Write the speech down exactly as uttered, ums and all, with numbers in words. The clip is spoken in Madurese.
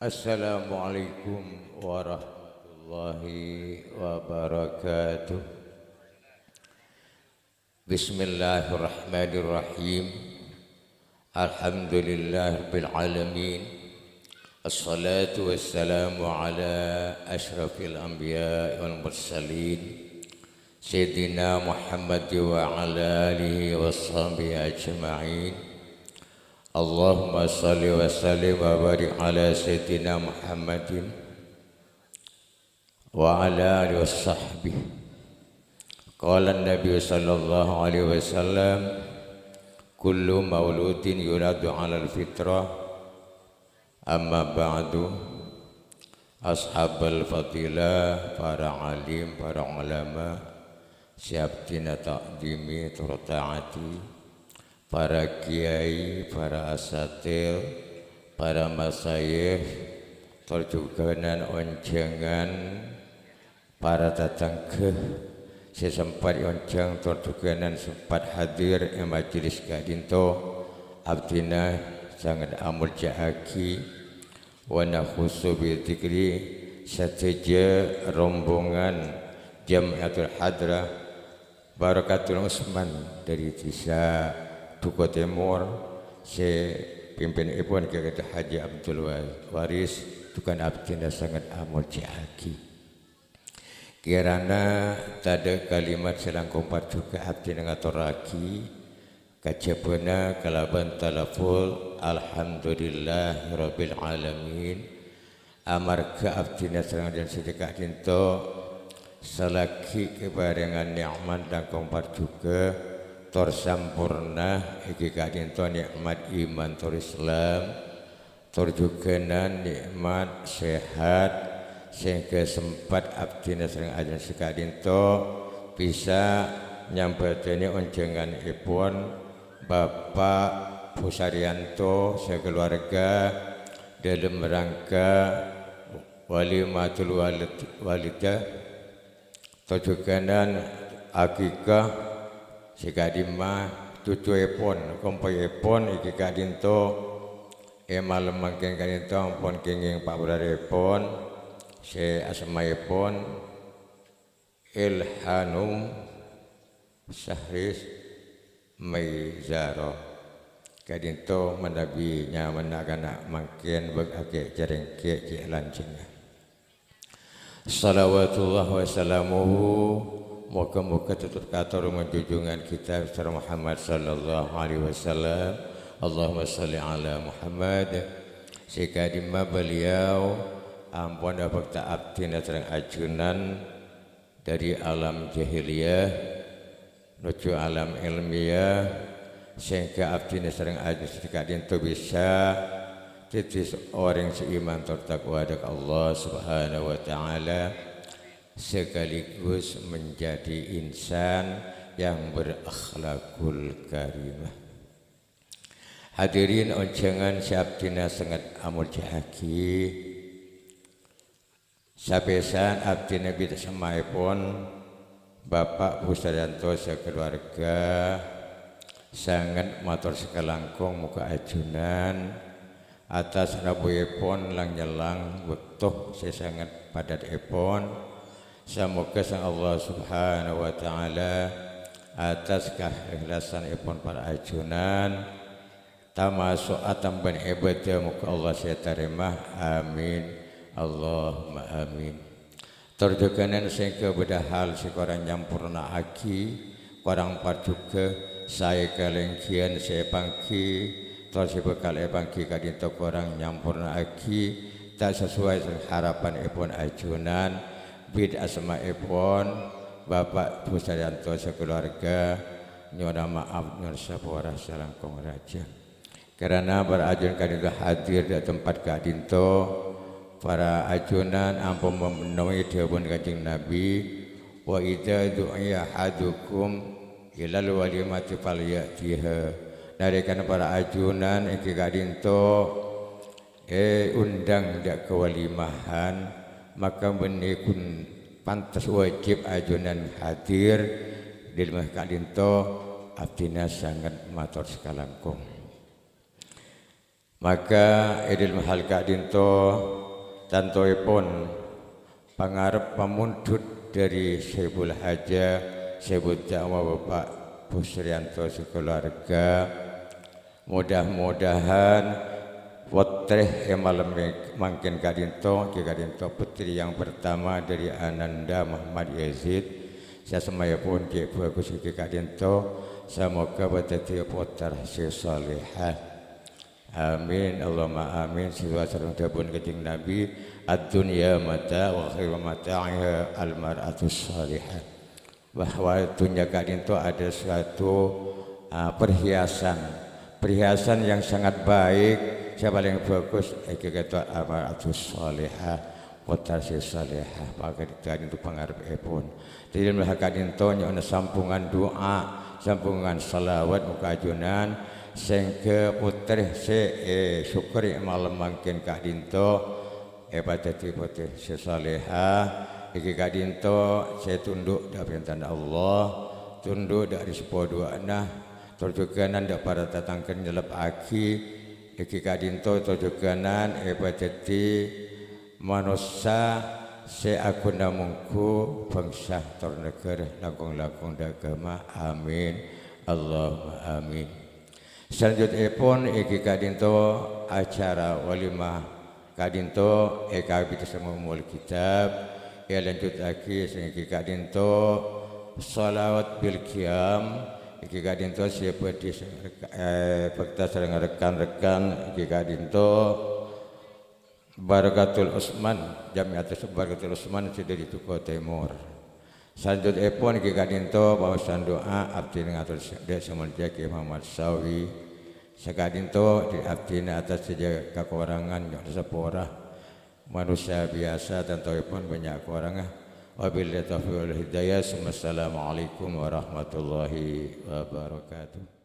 Assalamualaikum warahmatullahi wabarakatuh. Bismillahirrahmanirrahim. Alhamdulillahirabbil alamin. Assalatu wassalamu ala asyrafil anbiya wal mursalin, Sayyidina Muhammad wa ala alihi wa sahbihi ajma'in. Allahumma shalli wa sallim wa barik ala Sayyidina Muhammadin wa ala alihi wa sahbihi. Qala Nabi sallallahu alaihi wasallam, "Kullu mauludin yuladu alal fitrah." Amma ba'du, ashabal fadilah, para alim, para ulama, sè abdhina ta'dhimi tor ta'ati, para kiai, para asatir, para masayikh, tor jhughân onjhângan, para tatangghâ sè sempat èonjhâng tor jhughân sempat hadir è majelis ka'dinto, abdhina sanget amolja'aghi, wa nakhussu bi dzikri sadhâjâ rombongan Jam'iyatul Hadrah Barakatul Usman dâri Dhisa Duko Tèmor sè pimpinèpon Kè Haji Abdul Wa-, Waris, jhughân abdhina sanget amolja'aghi. Kirana tadâ' kalimat sè langkong parjhughâ abdhina ngatorraghi kajhâbhâna kalabân talaffuz, "Alhamdulillahirabbil alamin." Amarghâ abdhina sareng ajunanna sadhâjâ ka'dinto, salaghi kaparèngan nè'mat langkong parjhughâ, tor samporna èngghi ka'dinto nè'mat iman tor Islam, tor jhughânan nè'mat sehat, sehingga sempat abdhina sareng ajunanna saka'dinto bisa nyambhâdhâni onjhânganèpon Bapak Busarianto sakaluarga dâlem rangka walimatul walid-, walidah, tor jhughânan akikah sè ka'dimma cucuèpon, kompoèpon èngghi ka'dinto è malem mangkèn ka'dinto ampon kèngèng pa' bhârârèpon sè asmaèpon Ilhanum Syahris Maizaro. Ka'dinto manabi nyamana kana' mangkèn bâk akè' carèngkè' cè' lanjhângnga. Shalawatullah wa salamuhu, moghâ-moghâ totop kator mon junjungan kita Besar Muhammad sallallahu alaihi wasallam. Allahumma shalli ala Muhammad. Sè ka'dimma beliau ampon abhâkta abdhina sareng ajunan dâri alam jahiliyah nojjhu alam èlmiyah, sehingga abdhina sareng ajunan sadhâjâ ka'dinto bisa dhâddhi orèng sè iman tor takwa dâ' ka Allah Subhanahu wa Ta'ala, sekaligus menjadi insan yang berakhlakul karimah. Hadirin onjhângan sè abdhina sanget amolja'aghi, Sapèsan abdhina bit asmaèpon Bapak Busarianto sakaluarga sanget mator sakalangkong moghâ ajunan atas rabuèpon lang-nyellang bâkto sè sanget padâtèpon. Samoghâ Sang Allah Subhanahu wa Ta'ala atas kaikhlasanèpon para ajunan, tamaso' atambâna ibâdâ, moghâ Allah sè tarèma. Amin. Allahumma amin. Tor jhughânan sèngghâ bâdâ hal sè korang nyampornaaghi, korang parjhughâ, saè kalènggiyân sè èpangghi, tor sè bhâkal èpangghi ka'dinto korang nyampornaaghi, ta' sasowai sareng harapanèpon ajunan, bit asmaèpon Bapak Busarianto sakaluarga, nyo'ona ma'af, nyo'on sapora salangkong rajâ. Karana para ajunan ka'dinto hadir dâ' tempat ka'dinto, para ajunan ampon mamènnoè dhâbuna Kanjeng Nabi, "Wa idza du'iya ahadukum ilal walimati falya'tiha." Narèkana para ajunan èngghi ka'dinto èondhâng dâ' kawalimahan, maka bânnè ghun pantes wajib ajunan hadir dâlem ka'dinto, abdhina sanget mator sakalangkong. Maka è dhâlem hal ka'dinto, tantoèpon pangarep pamondhut dhâri Saibul Haja, Saibul Da'wah Bapak Busrianto sakaluarga. Mudah-mudahan pottrè è malem mangkèn ka'dinto, ghi ka'dinto pottrè yang pertama dhâri Ananda Muhammad Yazid, sè asmaèpon ghi bhâghus ghi ka'dinto, samoga padhâddhi pottra sè salèha. Amin, Allahumma amin. Sesuai sareng dhâbuna Kanjeng Nabi, "Ad-dunya mata' wa khairu mata'iha al-mar'atus salihah." Bahwa dunya ka'dinto ada suatu, ah, perhiasan. Perhiasan yang sangat baik, sè palèng bhâghus, èngghi ka'dinto al-mar'atus salihah. Pottra sè salèha, mangkèn ka'dinto pangarepèpon. Dhâddhi, mèlana ka'dinto nyo'ona sambhungan du'a, sambhungan shalawat, moghâ ajunan sèngghâ pottrè sè èsokkori malem mangkèn ka'dinto èpadhâddhi pottrè sè salèha, èngghi ka'dinto sè tundhu' dâ' parèntana Allah, tundhu' dâ' rèspo du'ana, tor jhughânan dâ' para tatangghâna nyelleppaghi, èngghi ka'dinto tor jhughânan èpadhâddhi manossa sè aghuna mongghu bhângsa tor naghârâ langkong-langkong dâ' aghâma. Amin. Allahumma amin. Salanjutèpon èngghi ka'dinto acara walimah ka'dinto èkabit sareng Ummul Kitab, èlanjutaghi sè èngghi ka'dinto shalawat bil qiyam, èngghi ka'dinto sè bhâdhi, eh, bhâkta sareng rekan-rekan èngghi ka'dinto Barakatul Usman, Jamiatus Barakatul Usman sè dhâri Duko Tèmor. Salanjutèpon èngghi ka'dinto paosan du'a abdhina ngator sè-, dâ' samangkèn Kè Muhammad Sawi. Saka'dinto dâ' abdhina atas sadhâjâ kakorangan nyo'ona sapora. Manossa biyasa tantoèpon bânnya' korangnga. Wabillahi taufiq wal hidayah. Assalamualaikum warahmatullahi wabarakatuh.